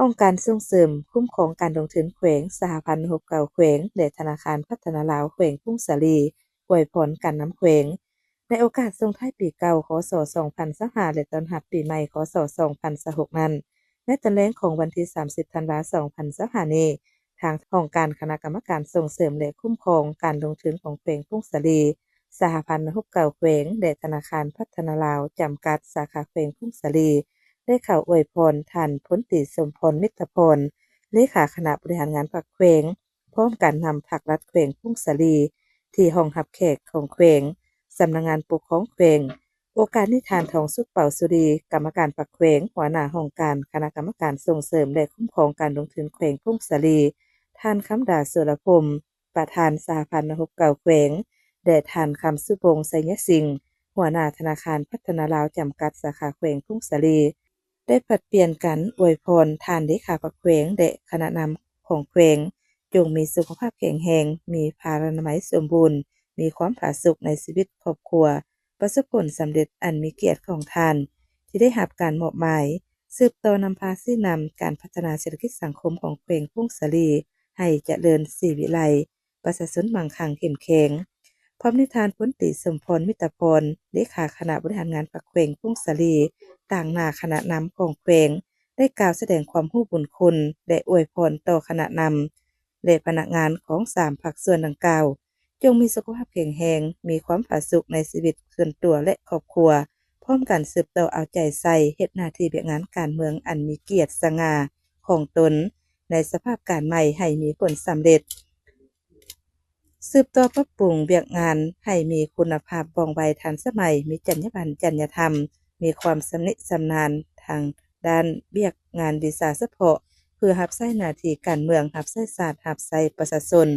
ອົງການສົ່ງເສີມຄຸ້ມຄອງການລົງທຶນແຂວງ, ສະຫະພັນນັກຮົບເກົ່າແຂວງ ແລະ ທະນາຄານພັດທະນາລາວແຂວງຜົ້ງສາລີ ອວຍພອນການນຳແຂວງ ໃນໂອກາດສົ່ງທ້າຍປີເກົ່າ ຄ.ສ. ສອງພັນຊາວຫ້າ ແລະ ຕ້ອນຮັບປີໃໝ່ ຄ.ສ. ສອງພັນຊາວຫົກນັ້ນ, ໃນຕອນແລງຂອງວັນທີສາມສິບ ທັນວາ ສອງພັນຊາວຫ້ານີ້, ທາງຫ້ອງການຄະນະກຳມະການສົ່ງເສີມ ແລະ ຄຸ້ມຄອງການລົງທຶນຂອງແຂວງຜົ້ງສາລີ, ສະຫະພັນນັກຮົບເກົ່າແຂວງ ແລະ ທະນາຄານພັດທະນາລາວ ຈຳກັດ ສາຂາແຂວງຜົ້ງສາລີ ໄດ້ເຂົ້າອວຍພອນທ່ານ ພົນຕີ ສົມພອນ ມິດຕະພອນ ເລຂາຄະນະບໍລິຫານງານພັກແຂວງ, ພ້ອມການນຳພັກລັດແຂວງຜົ້ງສາລີ ທີ່ຫ້ອງຮັບແຂກຂອງແຂວງ, ສຳນັກງານປົກຄອງແຂວງ. ໂອກາດນີ້ ທ່ານ ທອງສຸກ ເປົາສຸລີ ກຳມະການພັກແຂວງ, ຫົວໜ້າຫ້ອງການຄະນະກຳມະການສົ່ງເສີມ ແລະ ຄຸ້ມຄອງການລົງທຶນແຂວງຜົ້ງສາລີ, ທ່ານ ຄຳດາ ສຸລະພົມ ປະທານສະຫະພັນນັກຮົບເກົ່າແຂວງ ແລະ ທ່ານ ຄຳສຸວົງ ໄຊຍະສິງ ຫົວໜ້າທະນາຄານພັດທະນາລາວ ຈຳກັດ ສາຂາແຂວງຜົ້ງສາລີ ໄດ້ຜັດປ່ຽນກັນອວຍພອນທ່ານເລຂາພັກແຂວງ ແລະ ຄະນະນຳຂອງແຂວງ ຈົ່ງມີສຸຂະພາບແຂງແຮງ, ມີພາລານາໄມສົມບູນ, ມີຄວາມຜາສຸກໃນຊີວິດຄອບຄົວ, ປະສົບຜົນສຳເລັດອັນມີກຽດຂອງທ່ານ ທີ່ໄດ້ຮັບການມອບໝາຍ, ສືບຕໍ່ນຳພາຊີ້ນຳການພັດທະນາເສດຖະກິດສັງຄົມຂອງແຂວງຜົ້ງສາລີ ໃຫ້ຈະເລີນສີວິໄລ, ປະຊາຊົນມັ່ງຄັ່ງເຂັ້ມແຂງ. ພ້ອມນີ້ ທ່ານ ພົນຕີ ສົມພອນ ມິດຕະພອນ ເລຂາຄະນະບໍລິຫານງານພັກແຂວງຜົ້ງສາລີ ຕາງໜ້າຄະນະນຳຂອງແຂວງ ໄດ້ກ່າວສະແດງຄວາມຮູ້ບຸນຄຸນ ແລະ ອວຍພອນຕໍ່ຄະນະນຳ ແລະ ພະນັກງານຂອງສາມພາກສ່ວນດັ່ງກ່າວ ຈົ່ງມີສຸຂະພາບແຂງແຮງ, ມີຄວາມຜາສຸກໃນຊີວິດສ່ວນຕົວ ແລະ ຄອບຄົວ, ພ້ອມກັນສືບຕໍ່ເອົາໃຈໃສ່ເຮັດໜ້າທີ່ວຽກງານການເມືອງອັນມີກຽດສະຫງ່າຂອງຕົນ ໃນສະພາບການໃໝ່ໃຫ້ມີຜົນສຳເລັດ. ສືບຕໍ່ປັບປຸງວຽກງານໃຫ້ມີຄຸນນະພາບ, ວ່ອງໄວ, ທັນສະໄໝ, ມີຈັນຍາບັນ, ຈັນຍາທຳ, ມີຄວາມຊຳນິຊຳນານທາງດ້ານວຽກງານວິຊາສະເພາະ ເພື່ອຮັບໃຊ້ໜ້າທີ່ການເມືອງ, ຮັບໃຊ້ຊາດ, ຮັບໃຊ້ປະຊາຊົນ.